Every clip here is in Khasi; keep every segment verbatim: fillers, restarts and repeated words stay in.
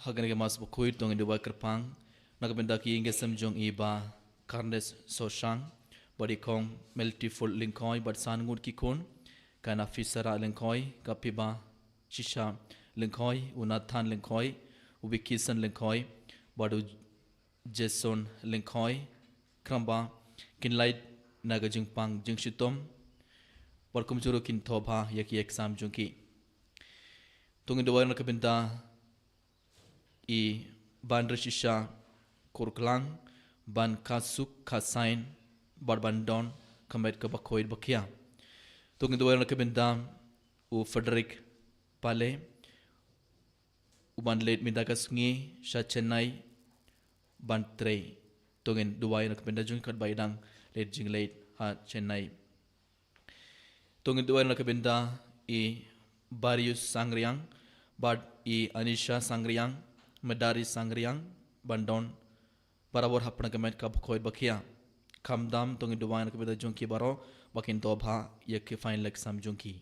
Ha kane ka Mass bakhuid to ngin duwai kyrpang na ka bynta ki ïing ki sem jong i Bah Carnes Soshang, bad i Kong Meltiful Lyngkhoi, bad san ngut ki khun, ka Nafisara Lyngkhoi, ka Piba Shisha Lyngkhoi, u Nathan Lyngkhoi, u Bikison Lyngkhoi, bad u Jason Lyngkhoi, khnang ba kin lait na ka jingpang jingshitom, bad kumjuh ruh kin thoh bha ïa ki exam jong ki. To ngin duwai na ka bynta i Banrishisha Kurklang, ban ka suk ka sain, bad ban don ka met kaba khuid ba khia. To ngin duwai na ka bynta u Frederick Pale, u ban leit mynta ka sngi sha Chennai ban trei. To ngin duwai na ka bynta jong ki katba i dang leit jingleit ha Chennai. To ngin duwai na ka bynta i Barius Sangriang, bad i Anisha Sangriang, Medari Sangriang, ban don barabor hapdeng ka met kaba khuid ba khia. Khamtam to ngin duwai na ka bynta jong ki baroh ba kin thoh bha ïa ki final exam jong ki.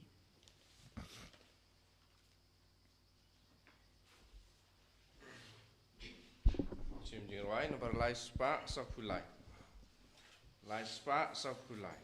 Shim jingrwai nambar lai spah sawphew lai. Lai spah sawphew lai.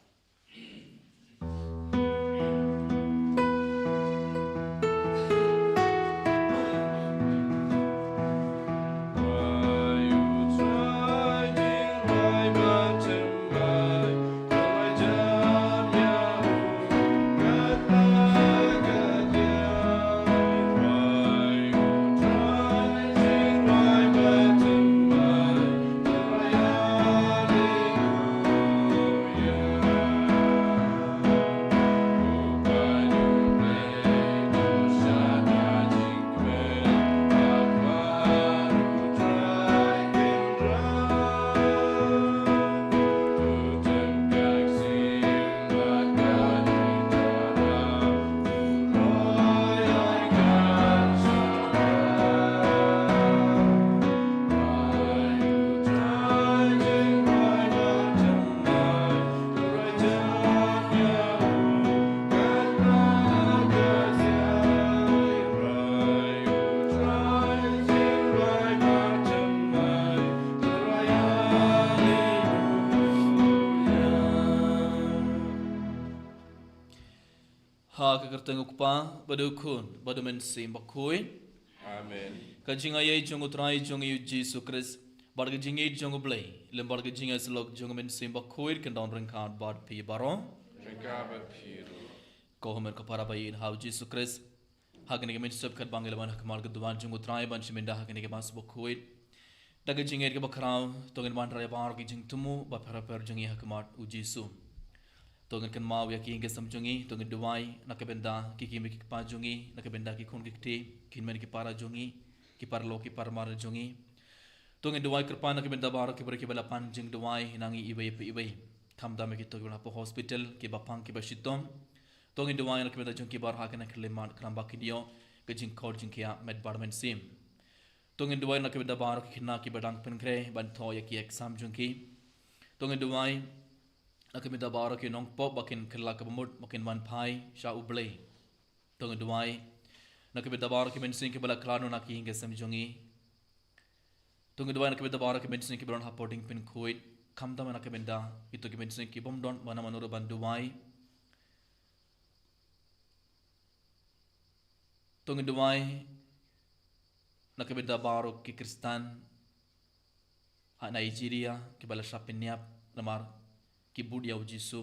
Ha ka kyrteng u Kpa, bad u Khun, bad u Mynsiem Bakhuid. Amen. Ka jingaiei jong u Trai jong ngi u Jisu Khrist, bad ka jingïeit jong u Blei, lem bad ka jingïasyllok jong u Mynsiem Bakhuid, kan don ryngkat bad phi baroh. Ryngkat bad phi ruh. Ko hynmen ko para ba ïeit ha u Jisu Khrist. Ha kane ka mynstep katba ngi la wan ha khmat ka duwan jong u Trai ban shim ïa ka kane ka Mass bakhuid, da ka jingngeit kaba khraw, to ngin wanrah ïa baroh ki jingthmu bapher bapher jong ngi ha khmat u Jisu. To ngin kynmaw ïa ki ïing ki sem jong ngi, to ngin duwai na ka bynta ki kmie ki kpa jong ngi, na ka bynta ki khun ki kti, ki hynmen ki para jong ngi, ki paralok ki parmar jong ngi. To ngin duwai kyrpang na ka bynta baroh ki briew kiba la pan jingduwai na ngi iwei pa iwei. Khamtam ïa kito kiba la hapoh hospital, kiba pang kiba shitom. To ngin duwai na ka bynta jong ki baroh ha kane ka khyllipmat, khnang ba kin ïoh ka jingkor jingkhiah met bad mynsiem. To ngin duwai na ka bynta baroh ki khynnah kiba dang pynkhreh ban thoh ïa ki exam jong ki. To ngin duwai na ka bynta baroh ki nongpop ba kin kylla kaba mut, ba kin wan phai sha u Blei. To ngin duwai na ka bynta baroh ki mynsiem kiba la khlad noh na ki ïing ki sem jong ngi. To ngin duwai na ka bynta baroh ki mynsiem kiba don hapoh dieng pynkhuid. Khamtam na ka bynta kito ki mynsiem ki bym don mano mano ruh ban duwai. To ngin duwai na ka bynta baroh ki Khristan ha Nigeria kiba la shah pynïap namar ki bud ïa u Jisu.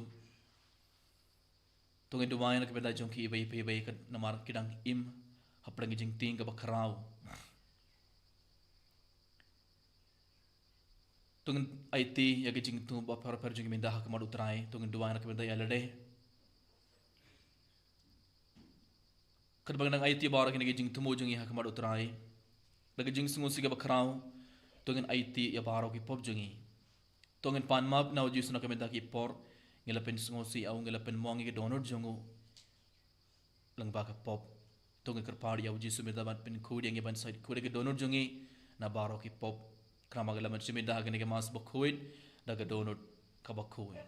To ngin duwai na ka bynta jong ki iwei pa iwei namar ki dang im hapdeng ka jingtieng kaba khraw. To ngin aiti ïa ka jingthmu bapher bapher jong ngi mynta ha khmat u Trai, to ngin duwai na ka bynta ïa lade. Katba ngi dang aiti baroh kine ki jingthmu jong ngi ha khmat u Trai, da ka jingsngewsih kaba khraw, to ngin aiti ïa baroh ki pop jong ngi. To ngin pan map na u Jisu na ka bynta ki por ngi la pynsngewsih ïa u, ngi la pynmong ïa ka dohnud jong u lyngba ka pop. To ngin kyrpad ïa u Jisu mynta ban pynkhuid ïa ngi, ban sait khuid ïa ka dohnud jong ngi na baroh ki pop. Khnang ba ngi lah ban shim ïa ka Mass bakhuid da ka dohnud kaba khuid.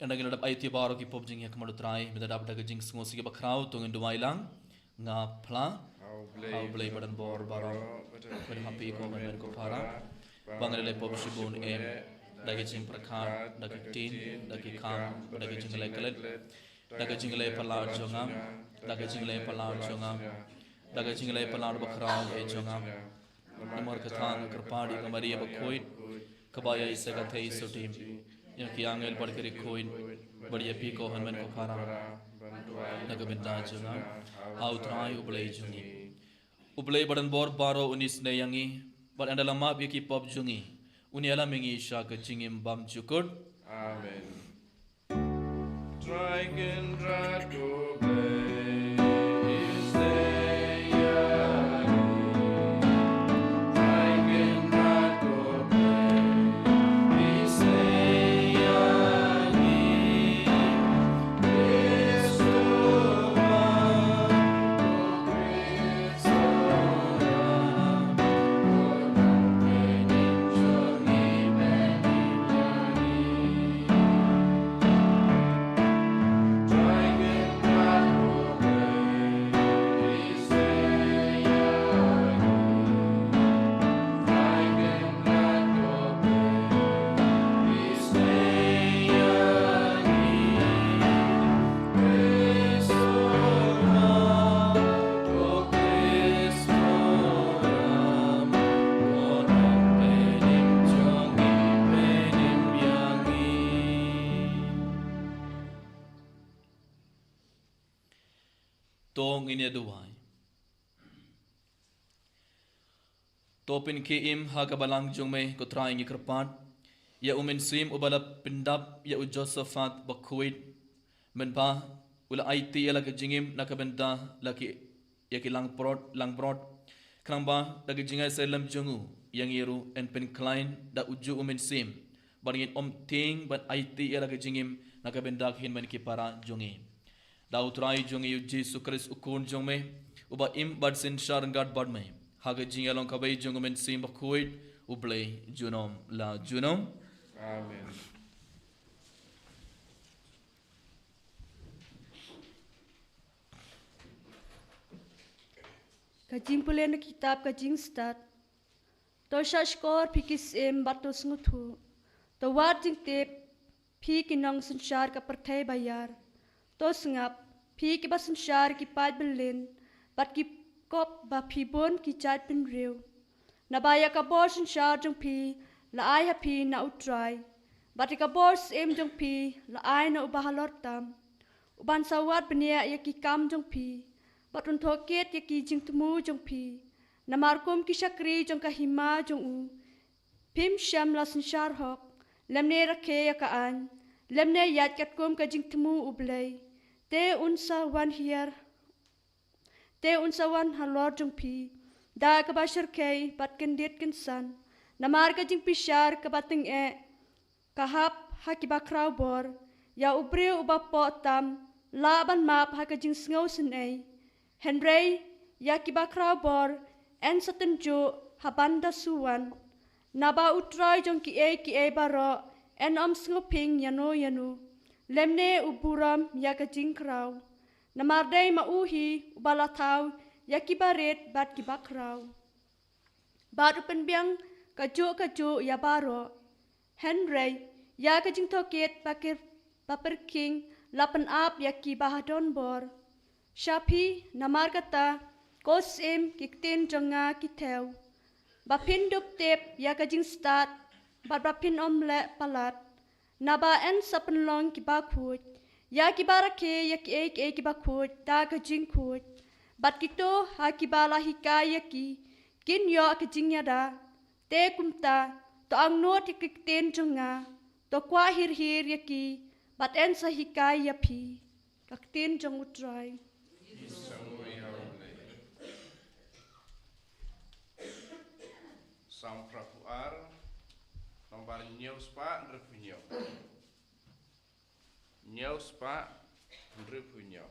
Ynda ngin ïa dap aiti baroh ki pop jong ngi ha khmat U Trai, mynta dap da ka jingsngewsih bakhraw, to ngin duwai lang. Nga phla ha U Blei ba don bor baroh, bad ha phi ko Hynmen ko para, ba nga la leh pop shibun eh, da ka jingpyrkhat, da ka ktien, da ki kam, da ka jingleh klet, da ka jingleh palat jong nga, da ka jingleh palat jong nga, da ka jingleh palat bakhraw eh jong nga. Namar kata nga kyrpad ïa ka Maria bakhuid, kaba ïa i sa ka thei sutim, ïa ki angel bad ki riewkhuid, bad ïa phi ko Hynmen ko para, na ka bynta jong nga ha U Trai U Blei jong ngi. U Blei ba don bor baroh un isynei ïa ngi, bad ynda la map ïa ki pop jong ngi, un ïalam ïa ngi sha ka jingim bymjukut. Amen. Trai Kynrad ko Blei, isynei ïa ngi. Trai Kynrad ko Blei, isynei ïa ngi. Khrist u wan, ko Khrist u wan, ko nang pynïap jong ngi, pynïap ïa ngi. To ngin ïa duwai. To pynkhie im ha ka balang jong me, ko Trai, ngi kyrpad ïa U Mynsiem uba la pyndap ïa u Josaphat bakhuid, mynba u la aiti ïa la ka jingim na ka bynta la ki, ïa ki langbrot, langbrot. Khnang ba da ka jingïasyriem jong u ïa ngi ruh yn pynkhlaiñ da ujuh U Mynsiem, bad ngin ym tieng ban aiti ïa la ka jingim na ka bynta ki hynmen ki para jong ngi. Da U Trai jong ngi U Jisu Khrist U Khun jong me, uba im bad synshar ryngkat bad me ha ka jingïalong kawei jong U Mynsiem Bakhuid, U Blei junom la junom. Amen. Ka jingpule na kitab ka jingstad. To shahshkor phi ki syiem bad to sngewthuh. To wad jingtip phi ki nongsynshar ka pyrthei baïar. To sngap phi kiba synshar ki paidbylliñ bad ki kop ba phi bun ki jaitbynriew. Naba ïa ka bor synshar jong phi la ai ha phi na U Trai, bad ïa ka bor syiem jong phi la ai na Uba Halor Tam, uban sa wad bniah ïa ki kam jong phi bad un thokit ïa ki jingthmu jong phi. Namar kum ki shakri jong ka hima jong u, phim shym la synshar hok, lymne rakhe ïa ka aiñ, lymne ïaid katkum ka jingthmu U Blei. Te un sa wan hiar, te un sa wan halor jong phi da kaba shyrkhei bad kyndit kynsan. Namar ka jingbishar kaba tyngeh ka hap ha kiba khraw bor. Ïa u briew uba poh tam lah ban map ha ka jingsngew synei. Hynrei ïa kiba khraw bor yn sa tynjuh ha ban da suan. Naba U Trai jong kiei kiei baroh yn ym sngewphieng ïano ïano, lymne u burom ïa ka jingkhraw. Namar dei ma u hi uba la thaw ïa kiba rit bad kiba khraw, bad u pynbiang kajuh kajuh ïa baroh. Hynrei ïa ka jingthokit ba kyr-, ba pyrkhing la pynap ïa kiba ha donbor. Sha phi, namar kata, ko syiem, ki ktien jong nga ki thew, ba phin dup tip ïa ka jingstad bad ba phin ym leh palat. Naba yn sa pynlong kiba khuid ïa kiba rakhe ïa kiei kiei kiba khuid da ka jingkhuid, bad kito ha kiba la hikai ïa ki kin ïoh ka jingïada. Te kumta, to angnud ïa ki ktien jong nga, to kwah hir hir ïa ki, bad yn sa hikai ïa phi. Ka ktien jong U Trai. Salm phra phew ar, nombar hynñiew spah hynriewphew hynñiew. Hynñiew spah hynriewphew hynñiew.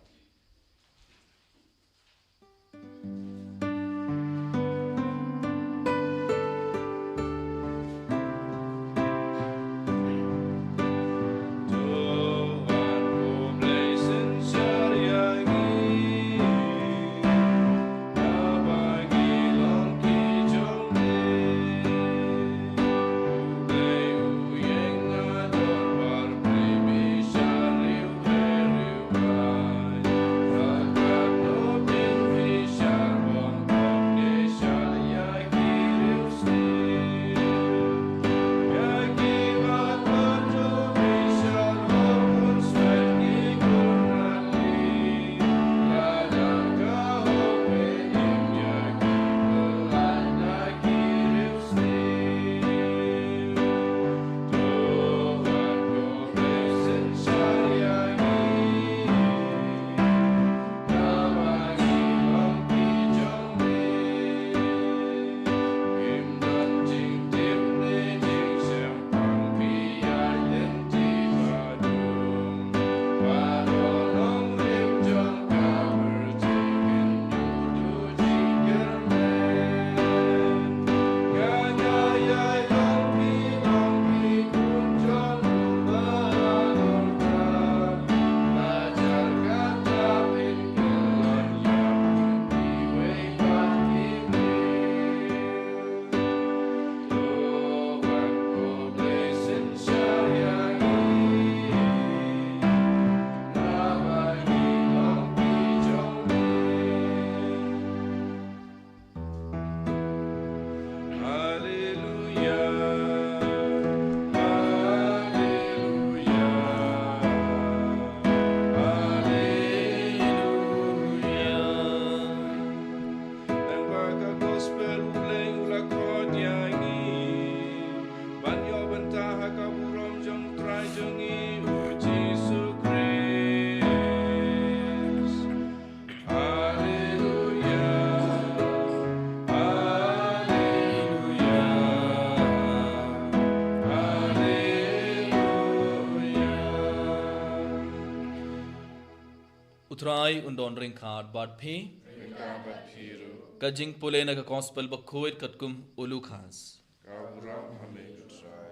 U Trai un don ryngkat bad phi. Ryngkat bad phi ruh. Ka jingpule na ka Gospel bakhuid katkum u Lukas. Ka burom ha me, U Trai.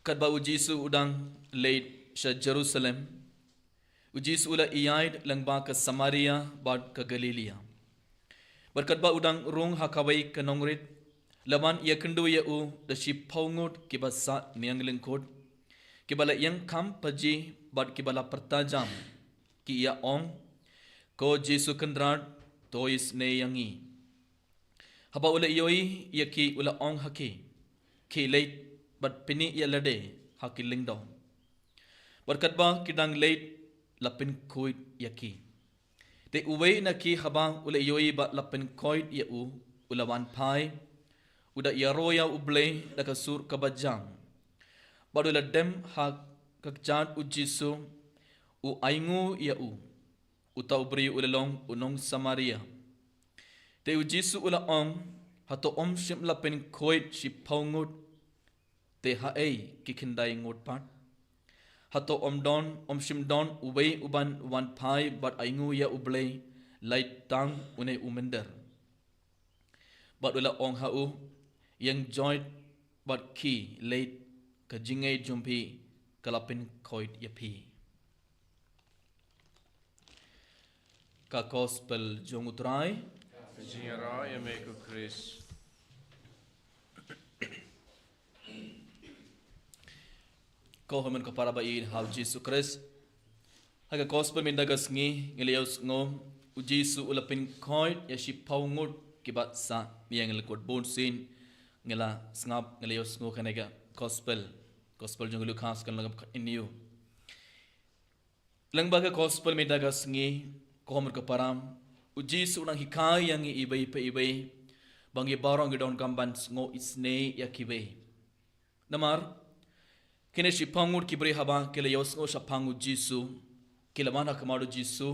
Katba u Jisu u dang leit sha Jerusalem, u Jisu u la ïaid lyngba ka Samaria bad ka Galilia. Bad katba u dang rung ha kawei ka nongrit, la wan ïakynduh ïa u da shiphew ngut kiba sah nianglyngkut, kiba la ïeng kham paji bad kiba la pyrta jam, ki ïa ong, "Ko Jisu Kynrad, to isynei ïa ngi." Haba u la ïohi ïa ki, u la ong ha ki, "Khie leit bad pyni ïa lade ha ki lyngdoh." Bad katba ki dang leit, la pynkhuid ïa ki. Te uwei na ki, haba u la ïohi ba la pynkhuid ïa u, u la wan phai, u da ïaroh ïa U Blei da ka sur kaba jam. Bad u la dem ha ka kjat u Jisu, u ainguh ïa u. Uta u briew u la long u nong Samaria. Te u Jisu u la ong, "Hato ym shym la pynkhuid shiphew ngut? Te haei ki khyndai ngut pat? Hato ym don, ym shym don uwei uban wan phai bad ainguh ïa U Blei, lait tang une u mynder?" Bad u la ong ha u, "Ïeng joit bad khie leit, ka jingngeit jong phi ka la pynkhuid ïa phi." Ka Gospel jong U Trai. Jingïaroh ïa me, ko Khrist. Ko hynmen ko para ba ïeit ha u Jisu Khrist. Ha ka Gospel mynta ka sngi, ngi la ïohsngew, u Jisu u la pynkhuid ïa shiphew ngut kiba sah nianglyngkut. Bun sien ngi la sngap, ngi la ïohsngew kane ka Gospel. Gospel jong u Lukas kan long kane. Lyngba ka Gospel mynta ka sngi, ko hynmen ko para, u Jisu u nang hikai ïa ngi iwei pa iwei, ba ngi baroh ngi donkam ban sngew isynei ïa kiwei. Namar kine shiphew ngut ki briew, haba ki la ïohsngew shaphang u Jisu, ki la wan ha khmat u Jisu,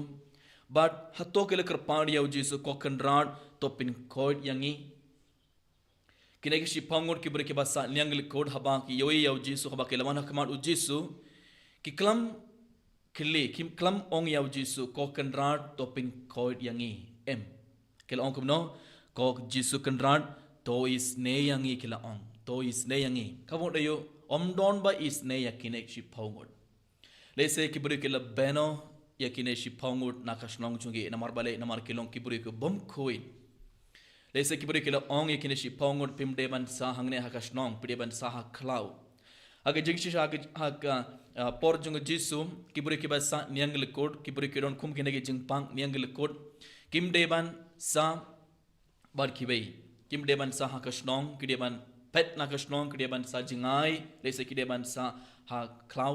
bad hato ki la kyrpad ïa u Jisu, "Ko Kynrad, to pynkhuid ïa ngi"? Kine ki shiphew ngut ki briew kiba sah nianglyngkut, haba ki ïohi ïa u Jisu, haba ki la wan ha khmat u Jisu, ki khlem kylli, ki khlem ong ïa u Jisu, "Ko Kynrad, to pynkhuid ïa ngi", em. Ki la ong kumno? "Ko Jisu Kynrad, to isynei ïa ngi", ki la ong. "To isynei ïa ngi." Ka mut aïu? Ym don ba isynei ïa kine shiphew ngut. Lehse ki briew ki la bynno ïa kine shiphew ngut na ka shnong jong ki, namar balei? Namar ki long ki briew ki bym khuid. Lehse ki briew ki la ong ïa kine shiphew ngut, "Phim dei ban sah hangne ha ka shnong, phi dei ban sah ha khlaw." Ha ka jingshisha, ha ka, ha ka, ah, por jong u Jisu, ki briew kiba sah nianglyngkut, ki briew ki don kum kine ki jingpang nianglyngkut, kim dei ban sah bad kiwei. Kim dei ban sah ha ka shnong, ki dei ban peit na ka shnong, ki dei ban sah jngai, lehse ki dei ban sah ha khlaw.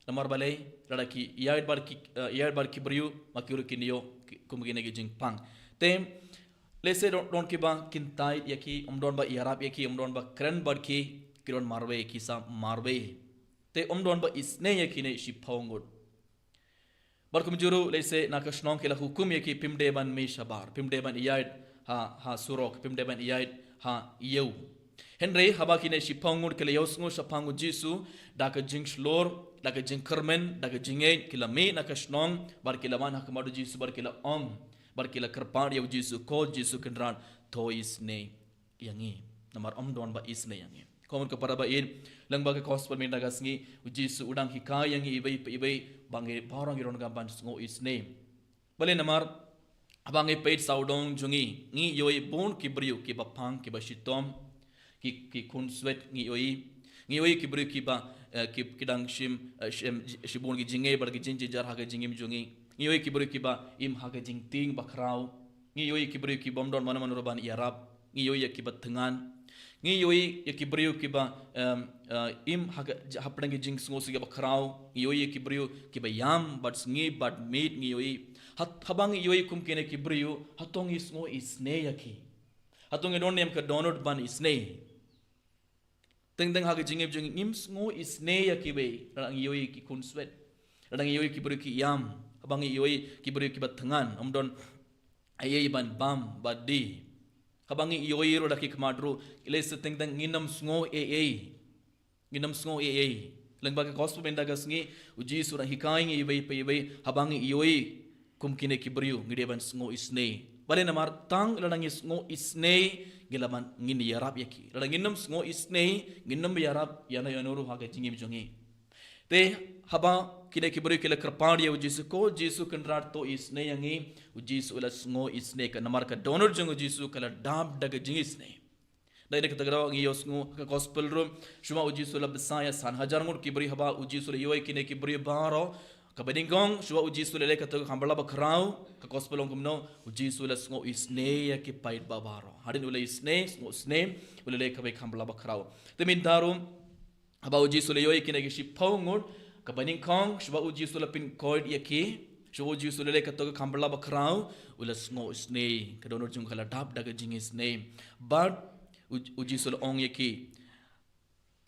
Namar balei? Lada ki ïaid bad ki, eh, ïaid bad ki briew, ma ki ruh kin ïoh ki, kum kine ki jingpang. Te lehse don, don kiba kyntait ïa ki, ym don ba ïarap ïa ki, ym don ba kren bad ki, ki don marwei, ki sah marwei. Te ym don ba isynei ïa kine shiphew ngut. Bad kumjuh ruh, lehse na ka shnong ki la hukum ïa ki, "Phim dei ban mih shabar, phim dei ban ïaid ha, ha surok, phim dei ban ïaid ha ïew." Hynrei haba kine shiphew ngut ki la ïohsngew shaphang u Jisu, da ka jingshlur, da ka jingkyrmen, da ka jingngeit, ki la mih na ka shnong, bad ki la wan ha khmat u Jisu, bad ki la ong, bad ki la kyrpad ïa u Jisu, "Ko Jisu Kynrad, to isynei ïa ngi, namar ym don ba isynei ïa ngi." Ko hynmen ko para ba ïeit, lyngba ka Gospel mynta ka sngi, u Jisu u dang hikai ïa ngi iwei pa iwei, ba ngi baroh ngi donkam ban sngew isynei. Balei? Namar haba ngi peit sawdong jong ngi, ngi ïohi bun ki briew kiba pang, kiba shitom, ki, ki khunswet ngi ïohi. Ngi ïohi ki briew kiba, eh, ki, ki dang shim, eh, shim, shibun ki jingeh bad ki jingjynjar ha ka jingim jong ngi. Ngi ïohi ki briew kiba im ha ka jingtieng bakhraw. Ngi ïohi ki briew ki bym don mano mano ruh ban ïarap. Ngi ïohi ïa kiba thngan. Ngi ïohi ïa ki briew kiba, em, eh, im ha ka, hapdeng ki jingsngewsih kiba khraw. Ngi ïohi ïa ki briew kiba ïam bad sngi bad miet, ngi ïohi. Hat-, haba ngi ïohi kum kine ki briew, hato ngi sngew isynei ïa ki? Hato ngi don ne em ka dohnud ban isynei? Teng teng ha ka jingim jong ngi, ngim sngew isynei ïa kiwei, lada ngi ïohi ki khunswet, lada ngi ïohi ki briew ki ïam, haba ngi ïohi ki briew kiba thngan, ym don ei ei ban bam bad die. Haba ngi ïohi ruh da ki khmat ruh, lehse teng teng ngin ym sngew ei ei. Ngin ym sngew ei ei. Lyngba ka gospel mynta ka sngi, u Jisu u dang hikai ngi iwei pa iwei, haba ngi ïohi kum kine ki briew, ngi dei ban sngew isynei. Balei? Namar tang lada ngi sngew isynei, ngi lah ban, ngin ïarap ïa ki. Lada ngin ym sngew isynei, ngin ym ïarap ïano ïano ruh ha ka jingim jong ngi. Te haba kine ki briew ki la kyrpad ïa u Jisu, ko Jisu Kynrad, to isynei ïa ngi, u Jisu u la sngew isynei, ka namar ka dohnud jong u Jisu ka la dap da ka jingisynei. Dei na kata ka daw ngi ïohsngew ha ka gospel ruh, shuwa u Jisu u la bsa ïa san hajar ngut ki briew, haba u Jisu u la ïohi kine ki briew baroh, kaba nyngkong, shuwa u Jisu u la leh kato ka khambla bakhraw, ka gospel ong kumno, u Jisu u la sngew isynei ïa ki paidbah baroh. Hadien u la isynei, sngew isynei, u la leh kaba khambla bakhraw. Te mynta ruh, haba u Jisu u la ïohi kine ki shiphew ngut, kaba nyngkong, shuwa u Jisu u la pynkoit ïa ki, shuwa u Jisu u la leh kato ka khambla bakhraw, u la sngew isynei, ka dohnud jong u ka la dap da ka jingisynei. Bad u, u Jisu u la ong ïa ki,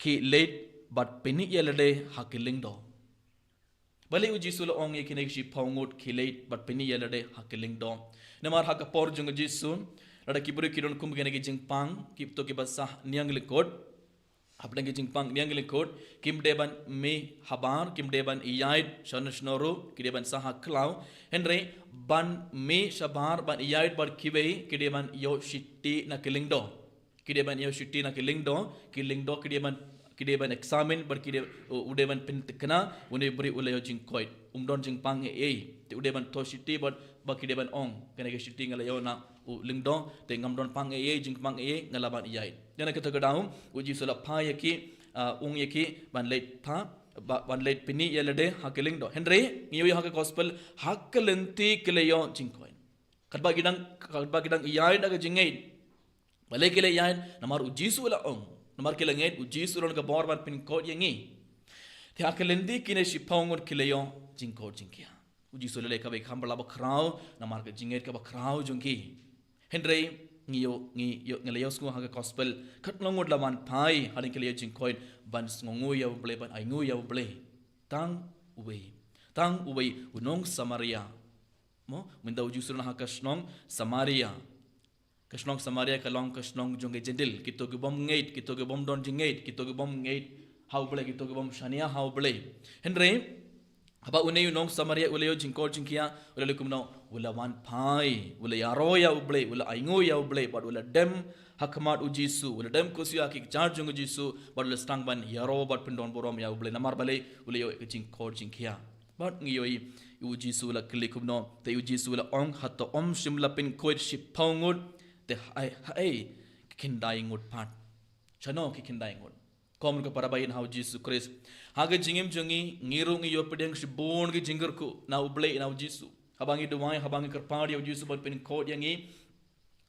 khie leit bad pyni ïa lade ha ki lyngdoh. Balei u Jisu u la ong ïa kine ki shiphew ngut, khie leit bad pyni ïa lade ha ki lyngdoh? Namar ha ka por jong u Jisu, lada ki briew ki don kum kine ki jingpang, ki to kiba sah niang lyngkot, hapdeng ki jingpang niang lyngkot, kim dei ban mih habar, kim dei ban ïaid shano shano ruh, ki dei ban sah ha khlaw. Hynrei ban mih shabar, ban ïaid bad kiwei, ki dei ban ïoh shithi na ki lyngdoh. Ki dei ban ïoh shithi na ki lyngdoh, ki lyngdoh ki dei ban, ki dei ban examine, bad ki dei, u, u dei ban pynthikna, une u briew u la ïoh jingkoit. Um don jingpang ei ei. Te u dei ban thoh shithi bad, ba ki dei ban ong, kane ka shithi nga la ïoh na u lyngdoh, te ngam don pang ei ei, jingpang ei ei, nga lah ban ïaid. Dei na kata ka daw, u Jisu u la phai ïa ki, ah, ong ïa ki, ban leit phah, ba, ban leit pyni ïa lade ha ki lyngdoh. Hynrei, ngi ïohi ha ka gospel, ha ka lynti ki la ïoh jingkoit. Katba ki dang, katba ki dang ïaid da ka jingngeit. Balei ki la ïaid? Namar u Jisu u la ong. Namar ki la ngeit, u Jisu u don ka bor ban pynkoit ïa ngi. Te ha ka lynti kine shiphew ngut ki la ïoh jingkoit jingkhiah. U Jisu u la leh kaba khambla bakhraw, namar ka jingngeit kaba khraw jong ki. Hynrei, ngi ïoh, ngi ïoh, ngi la ïohsngew ha ka gospel, katno ngut la wan phai, hadien ki la ïoh jingkoit, ban sngewnguh ïa u Blei, ban ainguh ïa u Blei. Tang uwei. Tang uwei, u nong Samaria. Mo, mynta u Jisu u don ha ka shnong Samaria. Ka shnong Samaria ka long ka shnong jong ki Jentil, kito ki bym ngeit, kito ki bym don jingngeit, kito ki bym ngeit ha u Blei, kito ki bym shaniah ha u Blei. Hynrei, haba une u nong Samaria u la ïoh jingkoit jingkhiah, u la leh kumno, u la wan phai, u la ïaroh ïa u Blei, u la ainguh ïa u Blei, bad u la dem ha khmat u Jisu, u la dem khuslai ha ki kjat jong u Jisu, bad u la sdang ban ïaroh bad pyndonburom ïa u Blei. Namar balei? U la ïoh ka jingkoit jingkhiah. Bad ngi ïohi, u Jisu u la kylli kumno, te u Jisu u la ong, hato ym shym la pynkoit shiphew ngut, te haei, haei ki khyndai ngut pat? Shano ki khyndai ngut? Kum ruh ka para baieit ha u Jisu Khrist. Ha ka jingim jong ngi, ngi ruh ngi ïoh pdiang shibun ki jingkyrkhu na u Blei, na u Jisu. Haba ngi duwai, haba ngi kyrpad ïa u Jisu ban pynkoit ïa ngi,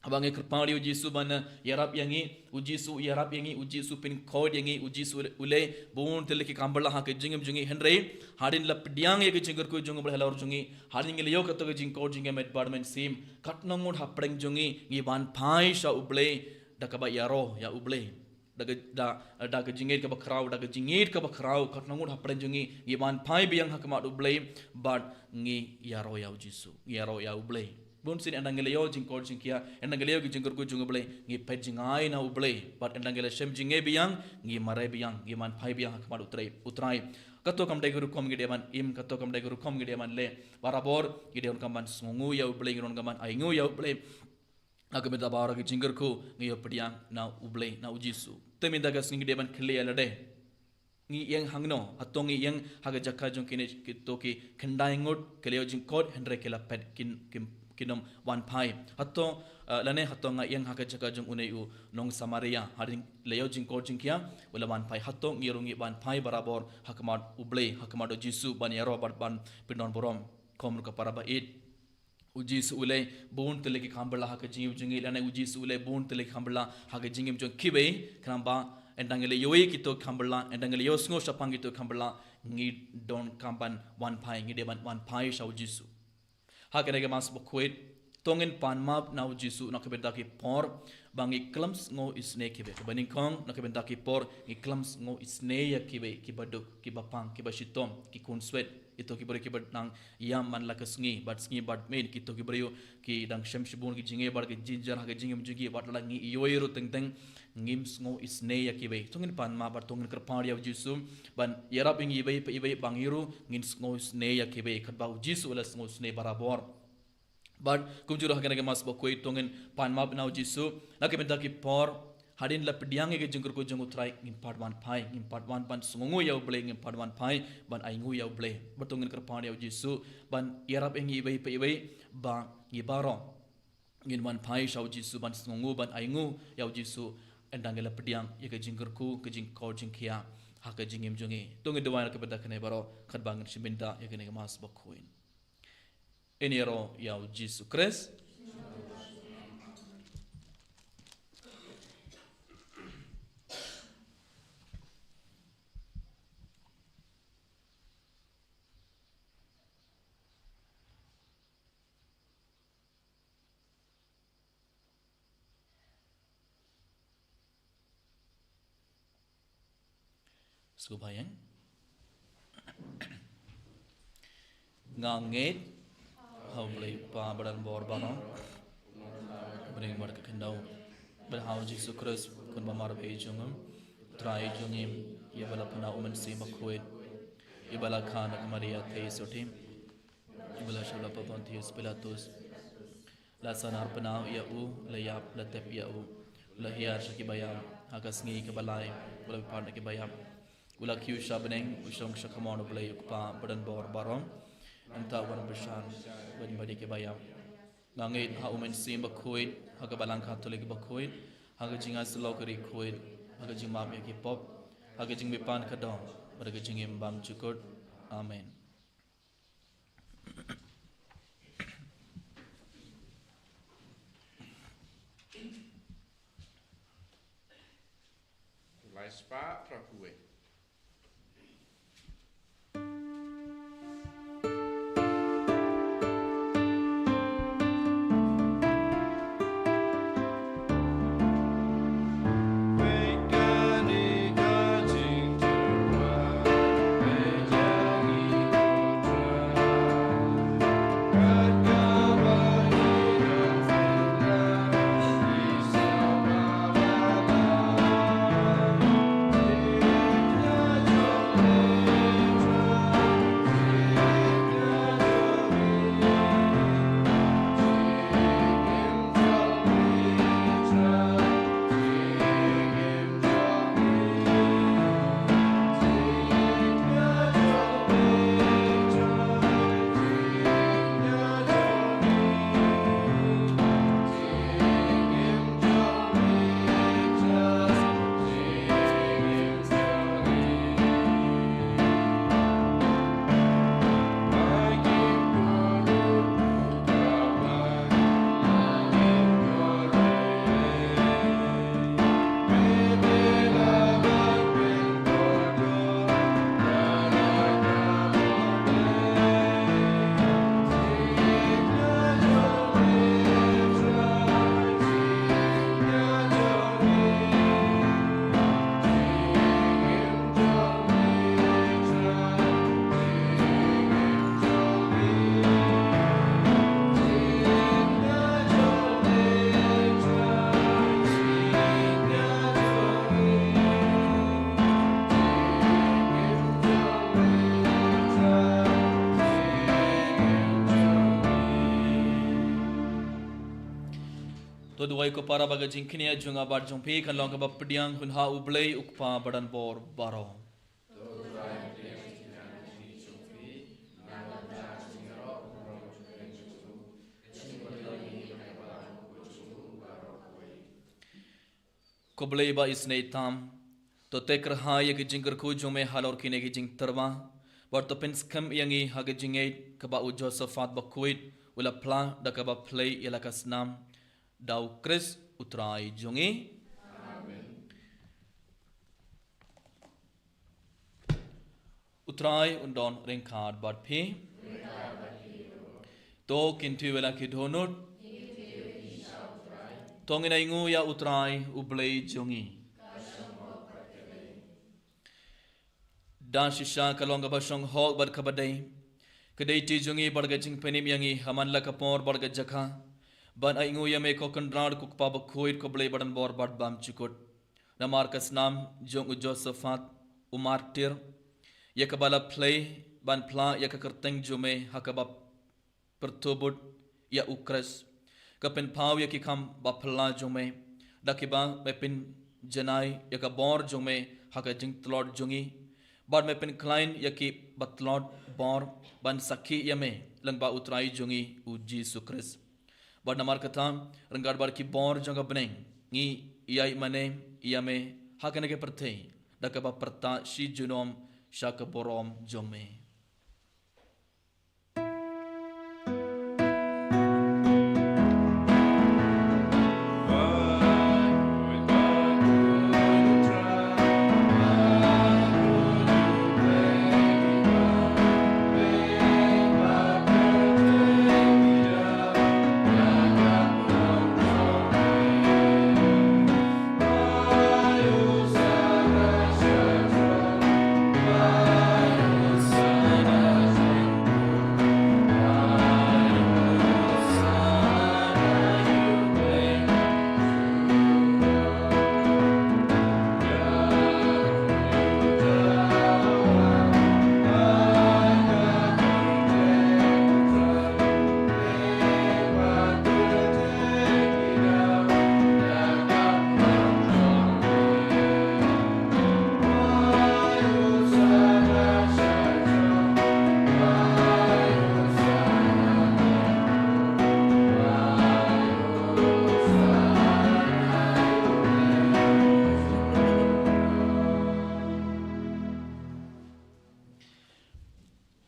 haba ngi kyrpad ïa u Jisu ban, eh, ïarap ïa ngi, u Jisu u ïarap ïa ngi, u Jisu u pynkoit ïa ngi, u Jisu u leh bun tylli ki khambla ha ka jingim jong ngi. Hynrei, hadien la pdiang ïa ka jingkyrkhu jong u Blei halor jong ngi, hadien ngi la ïoh kato ka jingkoit jingkhiah met bad mynsiem, katno ngut hapdeng jong ngi ngi wan phai sha u Blei da kaba ïaroh ïa u Blei? Da ka, da, da ka jingngeit kaba khraw, da ka jingngeit kaba khraw, katno ngut hapdeng jong ngi ngi wan phai biang ha khmat u Blei, bad ngi ïaroh ïa u Jisu, ngi ïaroh ïa u Blei. Bun sien ynda ngi la ïoh jingkoit jingkhiah, ynda ngi la ïoh ki jingkyrkhu jong u Blei, ngi peit jngai na u Blei. Bad ynda ngi la shem jingeh biang, ngi mareh biang, ngi wan phai biang ha khmat u Trai, u Trai. Kato kam dei ka rukom ngi dei ban im, kato kam dei ka rukom ngi dei ban leh. Barabor ngi dei ruh kam ban sngewnguh ïa u Blei, ngi dei ruh kam ban ainguh ïa u Blei. Ha ka bynta baroh ki jingkyrkhu ngi ïoh pdiang na u Blei, na u Jisu. Te mynta ka sngi ngi dei ban kylli ïa lade, ngi ïeng hangno? Hato ngi ïeng ha ka jaka jong kine kito ki khyndai ngut ki la ïoh jingkoit hynrei ki la peit, kin, kin, kin ym wan phai? Hato, eh, lane hato nga ïeng ha ka jaka jong une u nong Samaria, hadien la ïoh jingkoit jingkhiah u la wan phai? Hato ngi ruh ngi wan phai barabor ha khmat u Blei, ha khmat u Jisu ban ïaroh bad ban pyndonburom? Kum ruh ka para baieit, u Jisu u leh bun tylli ki khambla ha ka jingim jong ngi, lane u Jisu u leh bun tylli ki khambla ha ka jingim jong kiwei, khnang ba ynda ngi la ïohi kito ki khambla, ynda ngi la ïohsngew shaphang kito ki khambla, ngi donkam ban wan phai, ngi dei ban wan phai sha u Jisu. Ha kane ka Mass bakhuid, to ngin pan map na u Jisu na ka bynta ki por ba ngi khlem sngew isynei ïa kiwei. Kaba nyngkong, na ka bynta ki por, ngi khlem sngew isynei ïa kiwei, kiba duk, kiba pang, kiba shitom, ki khun swet, ito ki briew kiba nang ïam man la ka sngi, bad sngi bad miet, kito ki briew ki dang shem shibun ki jingeh bad ki jynjar ha ka jingim jong ki, bad la ngi ïohi ruh teng teng, ngim sngew isynei ïa kiwei. To ngin pan map bad to ngin kyrpad ïa u Jisu ban ïarap ïa ngi iwei pa iwei ba ngi ruh ngin sngew isynei ïa kiwei, katba u Jisu u la sngew isynei barabor. Bad kumjuh ruh ha kane ka Mass Bakhuid to ngin pan map na u Jisu, na ka bynta ki por, hadien la pdiang ïa ka jingkyrkhu jong u Trai, ngim pat wan phai, ngim pat wan ban sngewnguh ïa u Blei, ngim pat wan phai ban ainguh ïa u Blei. Bad to ngin kyrpad ïa u Jisu ban ïarap ïa ngi iwei pa iwei ba ngi baroh ngin wan phai sha u Jisu ban sngewnguh, ban ainguh ïa u Jisu, ynda ngi la pdiang ïa ka jingkyrkhu, ka jingkor jingkhiah ha ka jingim jong ngi. To ngin duwai na ka bynta kane baroh, katba ngin shim bynta ïa kane ka Mass Bakhuid. Ngin ïaroh ïa u Jisu Khrist. Sngewbha ïa. Nga ngeit ha u Blei Kpa badonbor baroh, bneng bad ka khyndew, bad ha u Jisu Khrist, u khun bamarwei jong u Trai jong ngi, ïa ba la pynah u Mynsiem Bakhuid, ïa ba la kha na ka Maria Theisotti, ïa ba la shah ha u lap Pontius Pilatus, la sahnarphna ïa u, la ïap, la tep ïa u, la hiar sha ki baïap, ha ka sngi kaba lai u la bipat na ki baïap, u la kiew sha bneng, u shong sha kamon u Blei u Kpa badonbor baroh. Nangta un wan bishar ban ïa ki baïap. Nga ngeit ha u Mynsiem Bakhuid, ha ka Balang Katholik bakhuid, ha ka jingïasyllok ka Ri Khuid, ha ka jingmap ïa ki pop, ha ka jingbipan ka doh, bad ha ka jingim bymjukut. Amen. Lai spah phra phew wei. To duwai ko para ba ka jingkñia jong nga bad jong phi kan long kaba pdiang hun ha U Blei U Kpa badonbor baroh. Ko Blei ba isynei tam, to teh kyrhai ïa ki jingkyrkhu jong me halor kine ki jingtyrwa, bad to pynskhem ïa ngi ha ka jingngeit kaba u Josaphat bakhuid u la phla da kaba plie ïa la ka snam, da U Khrist U Trai jong ngi. Amen. U Trai un don ryngkat bad phi. To kyntiew ïa la ki dohnud. To ngin ainguh ïa U Trai U Blei jong ngi. Da shisha ka long kaba shong hok bad kaba dei. Ka dei ti jong ngi bad ka jingpynim ïa ngi ha man la ka por bad ka jaka ban ainguh ïa me ko Kynrad ko Kpa bakhuid ko Blei badonbor bad bymjukut. Namar ka snam jong u Josaphat u martir, ïa kaba la plie ban phla ïa ka kyrteng jong me ha kaba pyrthuh bud ïa U Khrist, ka pynpaw ïa ki kam ba phylla jong me, da kiba me pynjanai ïa ka bor jong me ha ka jingtlot jong ngi, bad me pynkhlaiñ ïa ki ba tlot bor ban sakhi ïa me lyngba U Trai jong ngi U Jisu Khrist. Bad namar kata, ryngkat bad ki bor jong ka bneng, ngi ïai mane ïa me ha kane ka pyrthei, da kaba pyrta shi junom sha ka burom jong me.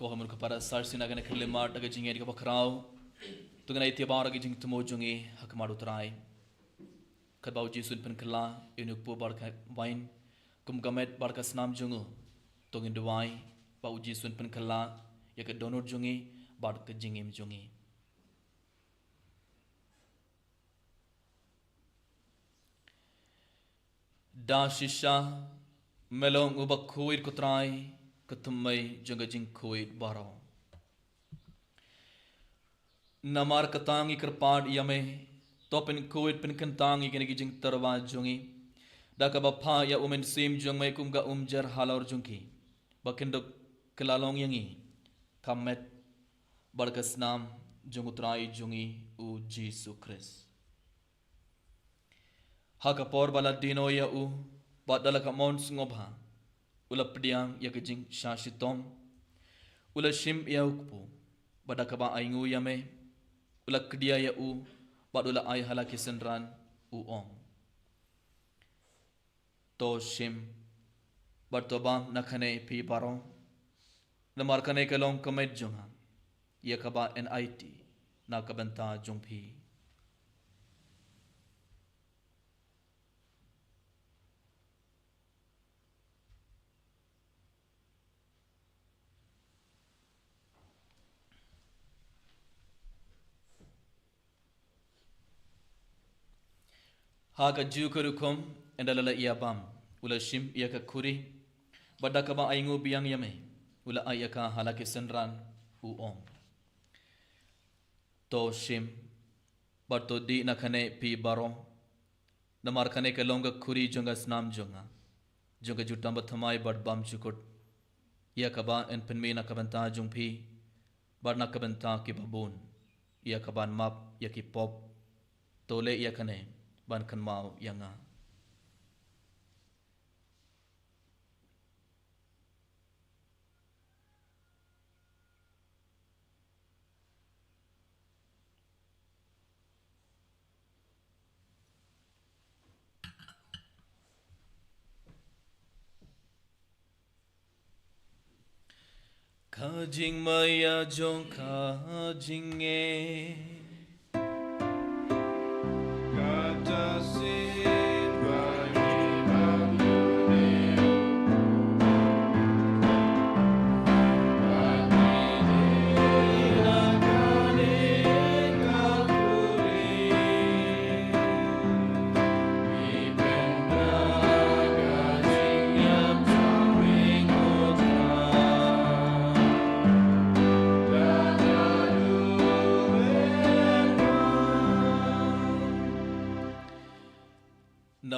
Ko ha mut ka para sar sina kane ka lima da ka jingngeit kaba khraw. To ngin ai tibar ka jingthmu jong ngi ha khmat U Trai. Katba U Jisu un pynkylla ïa u kpu bad ka wain kum ka met bad ka snam jong u, to ngin duwai ba U Jisu un pynkylla ïa ka dohnud jong ngi bad ka jingim jong ngi. Da shisha me long uba khuid ko Trai, ka thymmei jong ka jingkhuid baroh. Namar kata ngi kyrpad ïa me, to pynkhuid pynkyntang ïa kine ki jingtyrwa jong ngi da kaba phah ïa U Mynsiem jong me kum ka umjer halor jong ki, ba kin da kylla long ïa ngi ka met bad ka snam jong U Trai jong ngi U Jisu Khrist. Ha ka por ba la dieng noh ïa u bad da la ka mon sngewbha, u la pdiang ïa ka jingshah shitom, u la shim ïa u kpu, bad da kaba ainguh ïa me, u la kdia ïa u bad u la ai ha la ki synran, u ong: To shim bad to bam na kane phi baroh, namar kane ka long ka met jong nga, ïa kaba yn aiti na ka bynta jong phi. Ha kajuh ka rukom, ynda la la ïa bam, u la shim ïa ka khuri, bad da kaba ainguh biang ïa me, u la ai ïa ka ha la ki synran, u ong: To shim bad to dih na kane phi baroh, namar kane ka long ka khuri jong ka snam jong nga, jong ka jutang bathymmai bad bymjukut, ïa kaba yn pynmih na ka bynta jong phi bad na ka bynta ki babun, ïa kaban map ïa ki pop. To leh ïa kane ban kynmaw ïa nga. Ka jingmaïa jong ka jingngeit.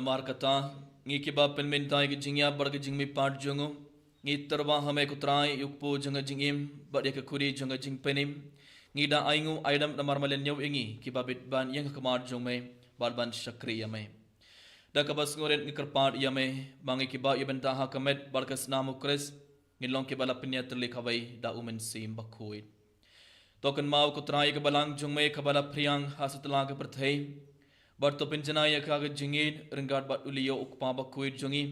Namar kata, ngi kiba pynmynta ïa ka jingïap bad ka jingmihpat jong u, ngi tyrwa ha me ko Trai, ïa u kpu jong ka jingim bad ïa ka khuri jong ka jingpynim. Ngi da ai nguh ai dam namar me la ñiew ïa ngi kiba bit ban ïeng ha khmat jong me bad ban shakri ïa me. Da kaba sngewrit ngi kyrpad ïa me, ba ngi kiba ïa bynta ha ka met bad ka snam u Khrist ngin long kiba la pynïatylli kawei da u Mynsiem Bakhuid. To kynmaw ko Trai ïa ka balang jong me kaba la phriang ha satlak ka pyrthei. Bad to pynjanai ïa ka ha ka jingïeit ryngkat bad u Leo u kpa bakhuid jong ngi,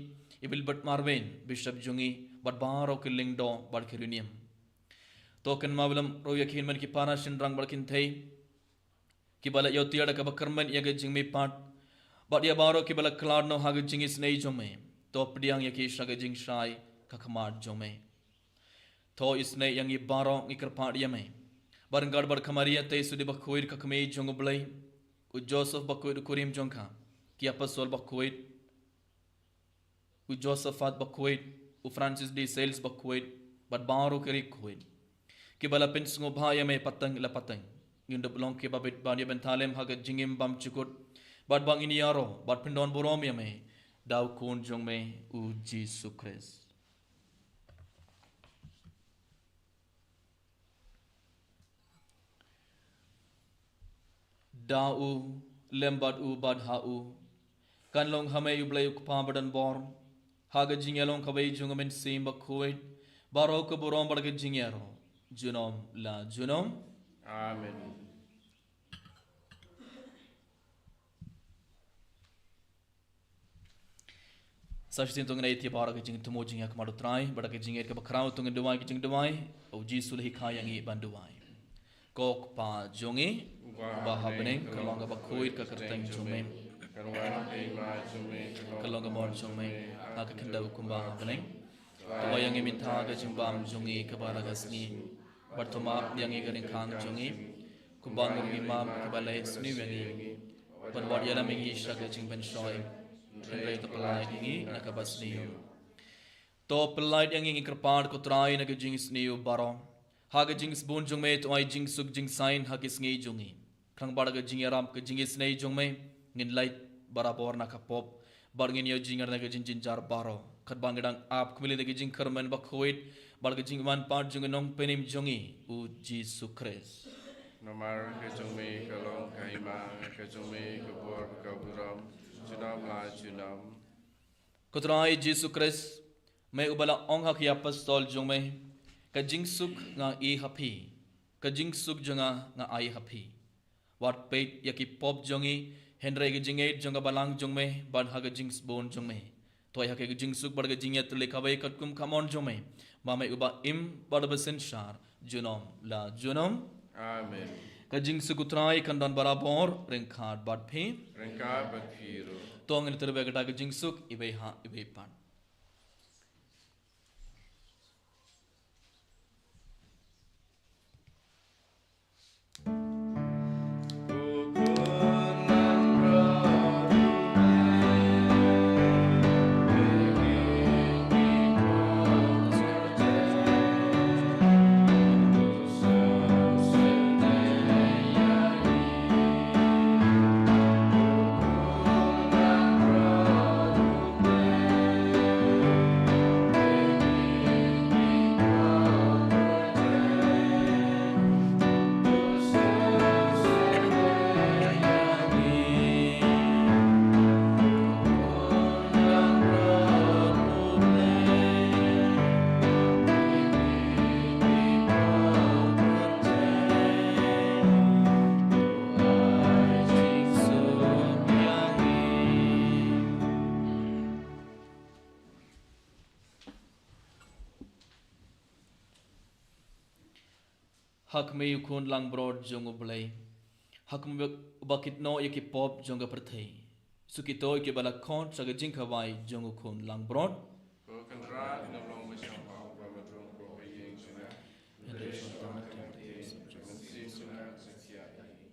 i Wilbert Marvin, Bishop jong ngi, bad baroh ki lyngdoh bad ki riewniam. To kynmaw lem ruh ïa ki hynmen ki para shynrang bad kynthei kiba la ïoh tiar da kaba kyrmen ïa ka jingmihpat, bad ïa baroh kiba la khlad noh ha ka jingisynei jong me. To pdiang ïa ki sha ka jingshai ka khmat jong me. To isynei ïa ngi baroh, ngi kyrpad ïa me. Bad ryngkat bad ka Maria Theisotti bakhuid ka kmie jong u Blei, u Joseph bakhuid u kurim jong ka, ki apostol bakhuid, u Josaphat bakhuid, u Francis de Sales bakhuid, bad baroh ki riewkhuid kiba la pynsngewbha ïa me pateng la pateng. Ngin dup long kiba bit ban ïa bynta lem ha ka jingim bymjukut, bad ba ngin ïaroh bad pyndonburom ïa me da u Khun jong me u Jisu Khrist. Da u, lem bad u, bad ha u, kan long ha me u Blei u Kpa badonbor, ha ka jingïalong kawei jong u Mynsiem Bakhuid, baroh ka burom bad ka jingïaroh junom la junom. Amen. Sa shisien to ngin ïa ïaid baroh ha ka jingthmu jingïakhmat u Trai, bad ha ka jingïaid kaba khraw to ngin duwai ka jingduwai, u Jisu u la hikai ïa ngi ban duwai. Ko Kpa jong ngi, uba ha bneng, ka long kaba khuid ka kyrteng jong me. Ka long kaba khuid ka kyrteng jong me. Ka long ka mon jong me ha ka khyndew kumba ha bneng. To ai ïa ngi mynta ka jingbam jong ngi kaba la ka sngi. Bad to map ïa ngi ka ryngkang jong ngi, kumba ngi ruh ngi map ïa kiba la ïasniew ïa ngi. Bad wat ïalam ïa ngi sha ka jingpynshoi, hynrei to pyllait ïa ngi na kaba sniew. To pyllait ïa ngi, ngi kyrpad ko Trai, na ka jingsniew baroh. Ha ka jingsbun jong me to ai jingsuk jingsaiñ ha ki sngi jong ngi. Khnang ba da ka jingïarap ka jingisynei jong me, ngin lait barabor na ka pop, bad ngin ïoh jingïarap na ka jingjynjar baroh, katba ngi dang ap kumne da ka jingkyrmen bakhuid bad ka jingwan pat jong u Nongpynim jong ngi, u Jisu Khrist. Namar ka jong me ka long ka hima, ka jong me ka bor ka burom, junom la junom. Ko Trai Jisu Khrist, me uba la ong ha ki apostol jong me, ka jingsuk nga ai ha phi, ka jingsuk jong nga nga ai ha phi. Wat peit ïa ki pop jong ngi, hynrei ka jingngeit jong ka balang jong me, bad ha ka jingsbun jong me to ai ha ka jingsuk bad ka jingïatylli kawei katkum ka mon jong me, ma me uba im bad uba synshar junom la junom. Amen. Ka jingsuk u Trai kan don barabor ryngkat bad phi. Ryngkat bad phi ruh. To ngin tyrwa kata ka jingsuk, iwei ha iwei pat. Ha khmih u Khun langbrot jong U Blei. Ha khmih uba kit noh ïa ki pop jong ka pyrthei. Suk ïa kito kiba la khot sha ka jingkhawai jong u Khun langbrot. Ko Kynrad, ngam long ba shong pop ba me rung ko ha ïing jong nga. Hynrei shong tang ïa ka ktien, ka mynsiem jong nga ka sa thiah ïa ngi.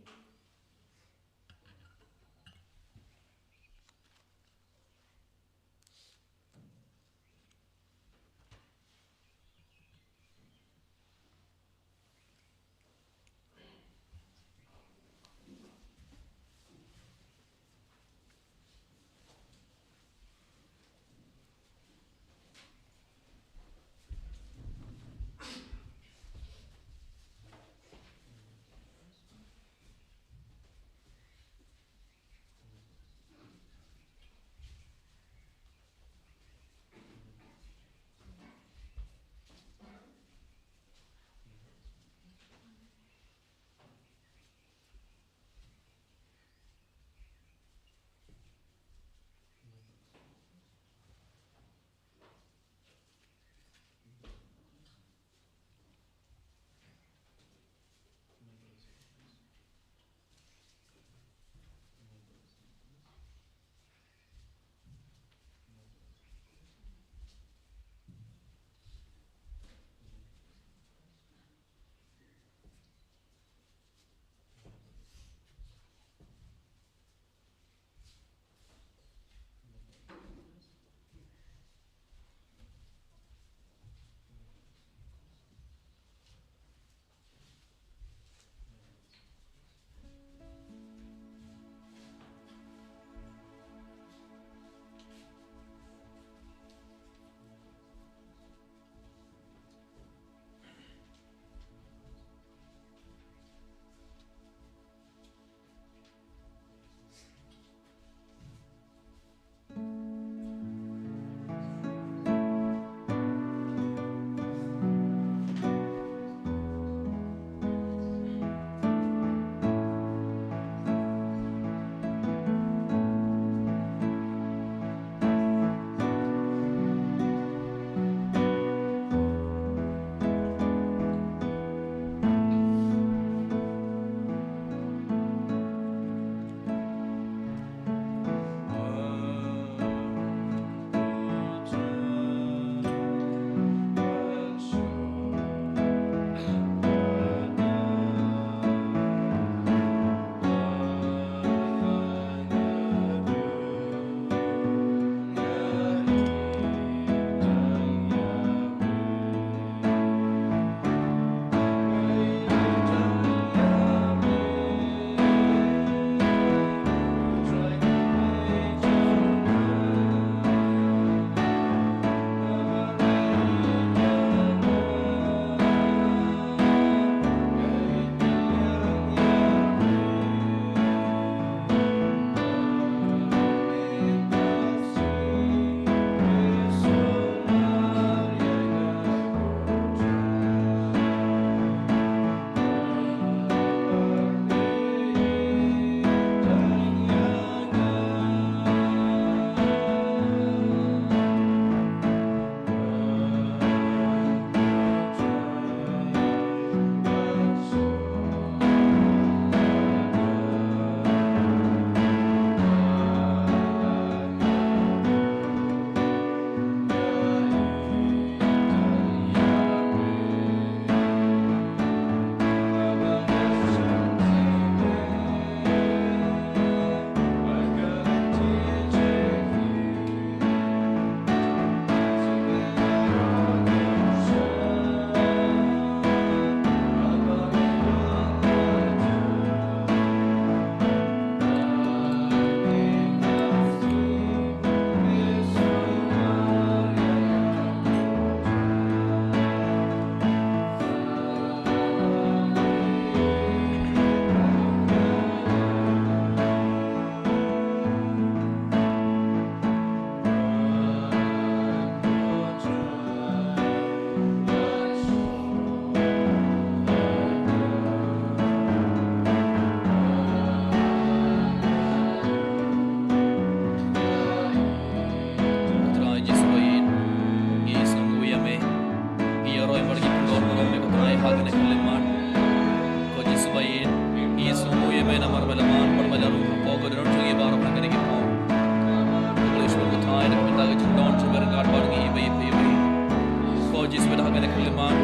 Jisu, ha kane ka khyllipmat,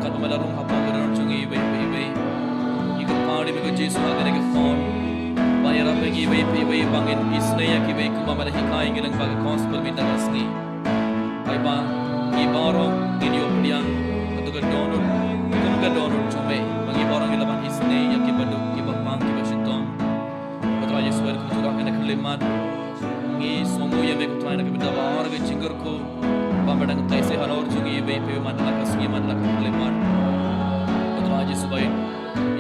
katba me la rung hapoh ka dohnud jong ngi iwei pa iwei, ngi kyrpad ïa me ko Jisu ha kane ka por, ba ïarap ïa ngi iwei pa iwei ba ngin isynei ïa kiwei kumba me la hikai ïa ngi lyngba ka gospel mynta ka sngi. Ai ba ngi baroh ngin ïoh pdiang kato ka dohnud kum ka dohnud jong me, ba ngi baroh ngin lah ban isynei ïa kiba duk, kiba pang, kiba shitom. Ko Trai Jisu, ha kane ka khyllipmat, ngi sngewnguh ïa me ko Trai na ka bynta baroh ki jingkyrkhu ba me dang thaw sha halor jong ngi iwei pa iwei man la ka sngi man la ka khyllipmat. Ko Trai Jisu,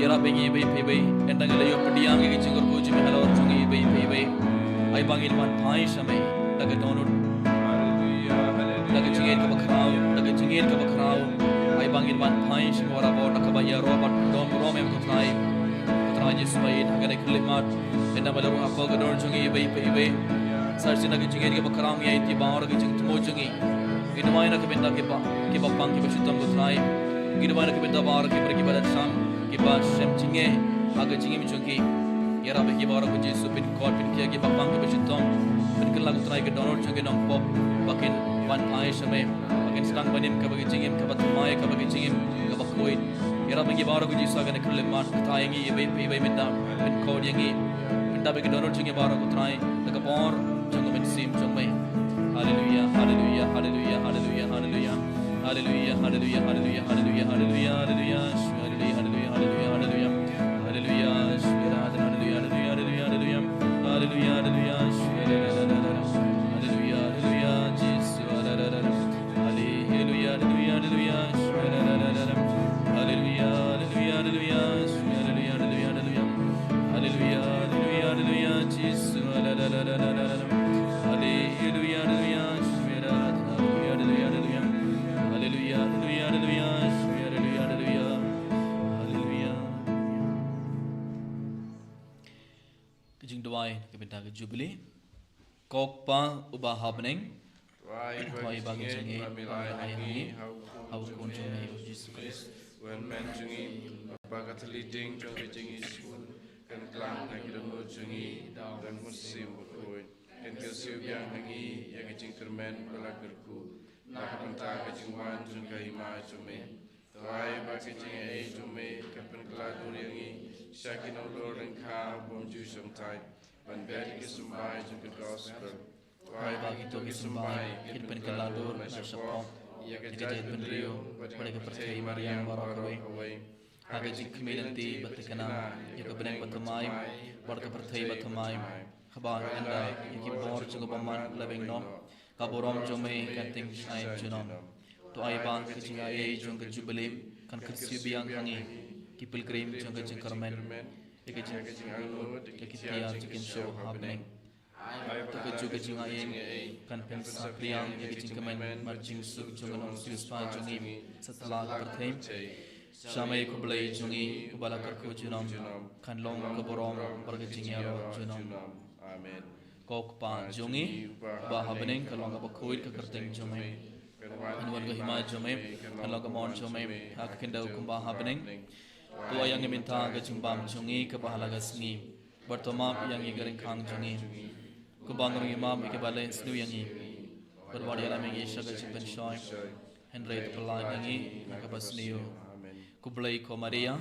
ïarap ïa ngi iwei pa iwei, ynda ngi la ïoh pdiang ïa ki jingkyrkhu jong me halor jong ngi iwei pa iwei. Ai ba ngin wan phai sha me da ka dohnud, da ka jingngeit kaba khraw, da ka jingngeit kaba khraw. Ai ba ngin wan phai sha me barabor da kaba ïaroh bad don burom ïa me ko Trai. Ko Trai Jisu, ha kane ka khyllipmat, ynda me la rung hapoh ka dohnud jong ngi iwei pa iwei, sa shisien da ka jingngeit kaba khraw ngi aiti baroh ki jingthmu jong ngi. Ngi duwai na ka bynta kiba, kiba pang kiba shitom ko Trai. Ngi duwai na ka bynta baroh ki briew kiba dang sham, kiba shem jingeh ha ka jingim jong ki. Ïarap ïa ki baroh ko Jisu, pynkhuid pynkhia kiba pang kiba shitom. Pynkylla ko Trai ka dohnud jong ki nongpop, ba kin wan phai sha me, ba kin sdang ban im kaba ka jingim kaba thymmai, kaba ka jingim kaba khuid. Ïarap ïa ngi baroh ko Jisu ha kane ka khyllipmat, kata ïa ngi iwei pa iwei mynta, pynkhuid ïa ngi. Pyndap ïa ka dohnud jong ngi baroh ko Trai da ka bor jong ka mynsiem jong me. Haleluia, haleluia, haleluia, haleluia, haleluia. Haleluia, haleluia, haleluia, haleluia, haleluia, haleluia. Haleluia, haleluia, haleluia, haleluia. Haleluia, haleluia, haleluia, haleluia, haleluia. Haleluia, haleluia, haleluia, haleluia, Jisu, haleluia. Haleluia, haleluia, haleluia, haleluia. Haleluia, haleluia, haleluia, haleluia, haleluia, haleluia. Haleluia, haleluia, haleluia, Jisu, haleluia, haleluia, haleluia. Haleluia, haleluia, haleluia, haleluia, haleluia. Haleluia, haleluia, haleluia, haleluia, haleluia. Haleluia. Ka jingduwai na ka bynta ka Jubili. Ko Kpa uba ha bneng, duwai ba ka jingngeit ba me la ai ha ngi ha u Khun jong me, u Jisu Khrist, u Hynmen jong ngi, ba ka thylliej ding jong ka jingisynei kan klang ha ki dohnud jong ngi da u Mynsiem Bakhuid, kan kyrsiew biang ha ngi ïa ka jingkyrmen ba la kyrkhu na ka bynta ka jingwan jong ka Hima jong me. To ai ba ka jingaiei jong me kan pynkylla dur ïa ngi sha ki nongdur ryngkat bym ju shongthait ban bet ïa ki symbai jong ka gospel. To ai ba kito ki symbai kin pynkylla dur na shapoh ïa ka jaitbynriew bad ïa ka pyrthei mariang baroh kawei, ha ka jingkhmih lynti bad thikna ïa ka bneng bathymmai bad ka pyrthei bathymmai. Haba ynda ïa ki bor jong ka bymman la biang noh, ka burom jong me kan teng shai junom. To ai ba ka jingaiei jong ka Jubili kan kyrsiew biang ha ngi, ki pilgrim jong ka jingkyrmen, ïa ka jingangnud ïa ki tiar jong ki mynsiem ha bneng. Ai ba kajuh ka jingaiei kan pynsaphriang ïa ka jingkmen bad jingsuk jong ka nongsiewspah jong ngi satlak pyrthei. Sha me ko Blei jong ngi uba la kyrkhu junom, kan long ka burom bad ka jingïaroh junom. Amen. Ko Kpa jong ngi uba ha bneng, kan long kaba khuid ka kyrteng jong me. Kan wan ka hima jong me, kan long ka mon jong me ha ka khyndew kumba ha bneng. To ai ïa ngi mynta ka jingbam jong ngi kaba ha la ka sngi. Bad to map ïa ngi ka ryngkang jong ngi, kumba ngi ruh ngi map ïa kiba la ïasniew ïa ngi. Bad wat ïalam ïa ngi sha ka jingpynshoi, hynrei to pyllait ïa ngi na kaba sniew. Khublei ko Maria,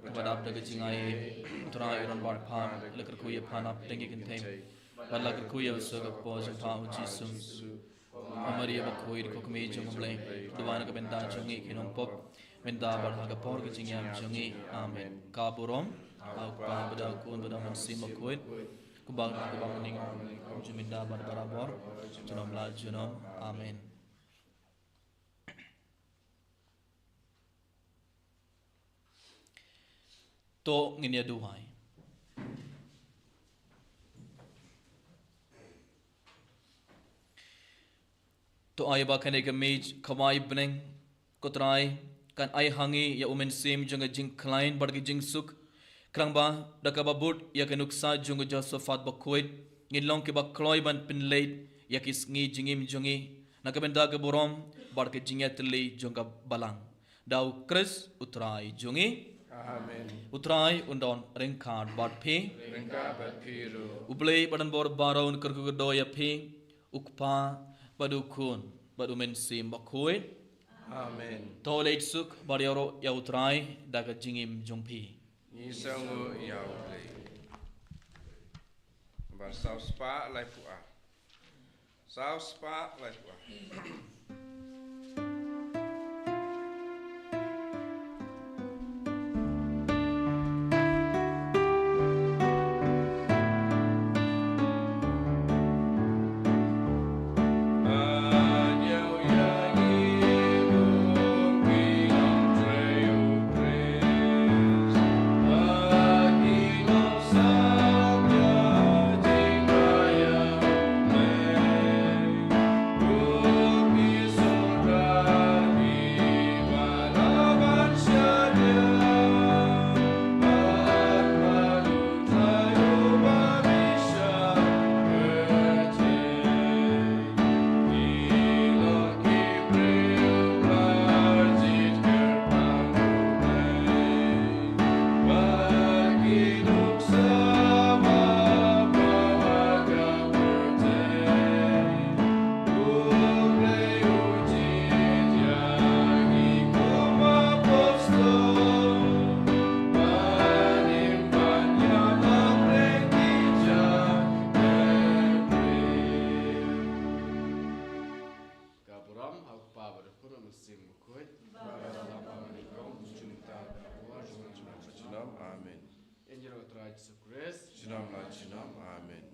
kaba dap da ka jingaiei, u Trai u don bad pha. La kyrkhu ïa pha na pdeng ki kynthei, bad la kyrkhu ïa u seh ka kpoh jong pha u Jisu. Ko Maria bakhuid, ko Kmie jong u Blei, duwai na ka bynta jong ngi ki nongpop, mynta bad ha ka por ka jingïap jong ngi. Amen. Ka burom ha u Kpa bad ha u Khun bad ha u Mynsiem Bakhuid, kumba ha kaba nyngkong, junom mynta bad barabor, junom la junom. Amen. To ngin ïa duwai. To ai ba kane ka miej khawai bneng, ko Trai, kan ai ha ngi ïa u mynsiem jong ka jingkhlaiñ bad ka jingsuk. Khnang ba da kaba bud ïa ka nuksa jong u Josaphat bakhuid, ngin long kiba kloi ban pynleit ïa ki sngi jingim jong ngi na ka bynta ka burom bad ka jingïatylli jong ka Balang. Da u Khrist u Trai jong ngi. Amen. U Trai un don ryngkat bad phi. Ryngkat bad phi ruh. U Blei badonbor baroh un kyrkhu kyrdoh ïa phi, u Kpa bad u Khun bad u Mynsiem Bakhuid. Amen. To leit suk, bad ïaroh ïa U Trai da ka jingim jong phi. Ngi sngewnguh ïa U Blei. Ban saw spah laiphew ar. Saw spah laiphew ar. Ka burom ha U Kpa bad U Khun bad U Mynsiem Bakhuid. Amen. Ïa ngi ruh, Trai Jisu Khrist. Junom la junom. Amen.